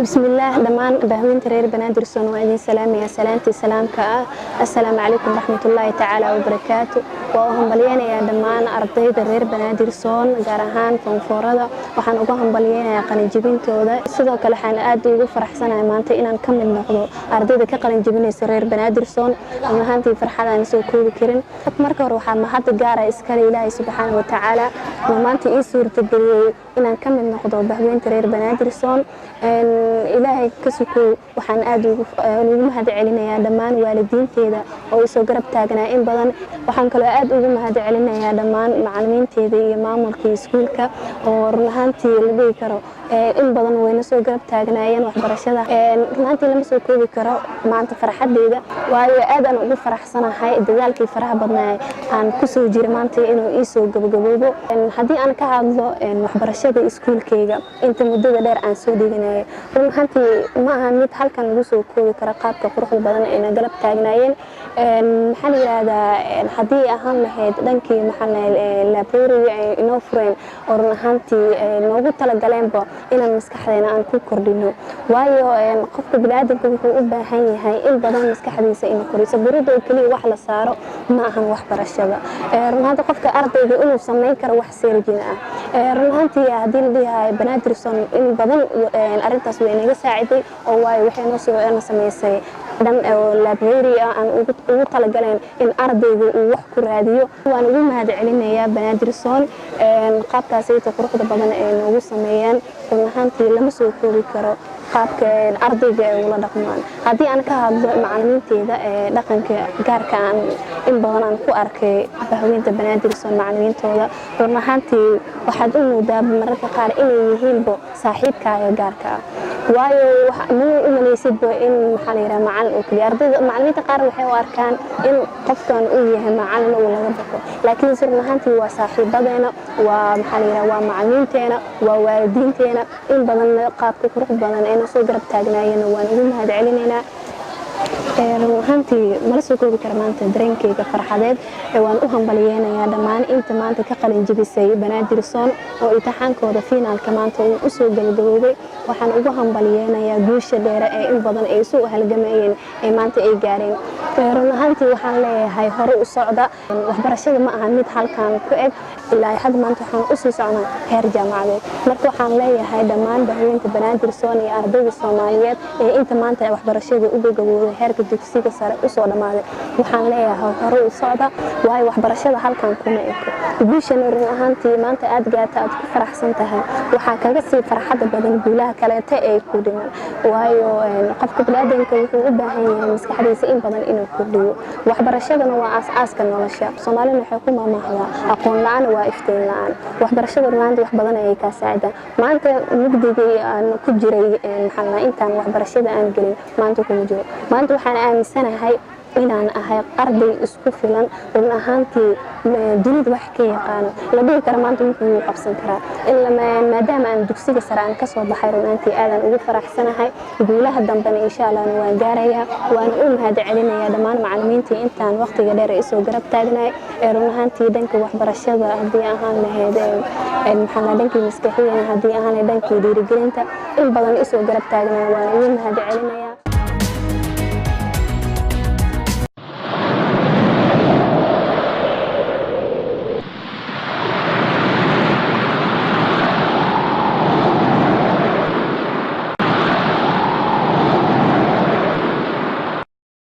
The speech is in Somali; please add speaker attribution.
Speaker 1: Bismillaah, dhammaan bahweynta reer Banaadirson waa idin salaamaya salaantii salaamka ah. Assalaamu calaykum waraxmatullaahi tacaala wabarakaatu. Waa u hambalyeynayaa dhammaan ardayda reer Banaadirson, gaar ahaan form four-ada. Waxaan uga hambalyeynayaa qalinjibintooda. Sidoo kale waxaan aad ugu faraxsanahay maanta inaan ka mid noqdo ardayda ka qalinjibinaysa reer Banaadirson. Run ahaantii farxad aan soo koobi karin. Marka hore waxaa mahadda gaara iskale Ilaahay subxaana watacaala oo maanta ii suurtageliyey inaan ka mid noqdo bahweynta reer Banaadirson. Ilaahay ka sukow, waxaan aad ugu mahad celinayaa dhammaan waalidiinteeda oo isoo garab taagnaa in badan. Waxaan kaloo aad ugu mahad celinayaa dhammaan macalimiinteeda iyo maamulka iskuulka oo run ahaantii la dhihi karo in badan wayna soo garab taagnaayeen waxbarashada. Run ahaantii lama soo koobi karo maanta farxadeyda, waayo aad aan ugu faraxsanahay dadaalkii faraha badnaa aan kusoo jiray maanta inuu iisoo gabagaboobo. Haddii aan ka hadlo waxbarashada iskuulkeyga inta muddada dheer aan soo dhiganayay, run ahaantii ma aha mid halkan lagu soo koobi karo qaabka quruxda badan ayna garab taagnaayeen. Maxaa la yidhaahdaa, haddii ahaan lahayd dhankii, maxaa lahayd, library ay inoo fureen oo run ahaantii noogu talagaleenba inaan maskaxdeena aan ku kordhino, waayo qofka biniaadamka wuxuu u baahan yahay in badan maskaxdiisa inuu koriso. Buridda oo keliya wax la saaro ma ahan waxbarashada. Run ahaantii qofka ardayga inuu samayn karo wax seerjin ah. Run ahaantii haddii la dhihayo, Banaadirson in badan arrintaas way inaga saaciday oo waayo waxay noo soo samaysay dhan oo library ah aan ugu talagaleen in ardaygu uu wax ku raadiyo. Waan ugu mahad celinayaa Banaadirson qaabkaasayta quruxda badan ay noogu sameeyaan. Run ahaantii lama soo koobi karo qaabka ardayga ay ula dhaqmaan. Haddii aan ka hadlo macalimiinteeda, dhaqanka gaarka aan in badan aan ku arkay bahweynta Banaadirson, macalimiintooda run ahaantii waxaad u moodaa mararka qaar inay yihiinbo saaxiibkaaga gaarka ah, waayo ma u malaysidba in, maxaa la yidhaha, macalin oo keliya. Ardayda macalimiinta qaar waxay u arkaan in qofkan uu yahay macalin uu laga baqo, laakiin si run ahaantii waa saaxiibadeena, waa, maxaa la yidhaha, waa macalimiinteena, waa waalidiinteena. In badan qaabka qurux badan ayna soo garab taagnaayeen waan ugu mahad celinaynaa. Run ahaantii mala soo koobi kara maanta dareenkeyga farxadeed. Waan u hambaliyeynayaa dhammaan inta maanta ka qalin jebisay Banaadirson oo imtixaankooda finaalka maanta uu usoo gabagaboobay. Waxaan ugu hambaliyeynayaa guusha dheere ee in badan ay isu halgamayeen ee maanta ay gaareen. Run ahaantii waxaan leeyahay hore u socda. Waxbarashada ma aha mid halkan ku eg. Ilaa hadda maanta waxaan usii socnaa heer jaamacadeed. Marka waxaan leeyahay dhammaan bahweynta Banaadirson iyo ardayda Soomaaliyeed ee inta maanta waxbarashada u gabagabooday, heerka dugsiga sare usoo dhammaaday, waxaan leeyahay hore u socda, waayo waxbarashada halkan kuma eko. Guushana run ahaantii maanta aad gaarta aad ku faraxsan tahay, waxaa kaga sii farxadda badan guulaha kaleeta ee ku dhiman, waayo qofka biniaadanka wuxuu u baahan yahay maskaxdiisa in badan inuu kordhiyo. Waxbarashadana waa aas-aaska nolosha. Soomaalina waxay ku maamaahdaa, "Aqoon la-aan waa iftiin la-aan." Waxbarashada run ahaantii wax badan ayay kaa saacidaan. Maanta mugdigii aan ku jiray, maxaa, intaan waxbarashada aan gelin, maanta kuma jiro. Maanta waxaan aaminsanahay inaan ahay arday isku filan, run ahaantii dunida wax ka yaqaano, la dhihi kara maanta wuxuu qabsan karaa, maadaama aan dugsiga sare aan kasoo baxay. Run ahaantii aadaan ugu faraxsanahay. Guulaha dambena insha Allahna waan gaarayaa. Waan u mahad celinayaa dhammaan macalimiintii intaan waqtiga dheer isoo garab taagnay ee run ahaantii dhanka waxbarashada haddii ahaan lahayd, maxaa, dhankii maskaxiyana haddii ahaan lahayd, dhankii dhiirigelinta in badan isoo garab taagnay, waan ugu mahad celinayaa.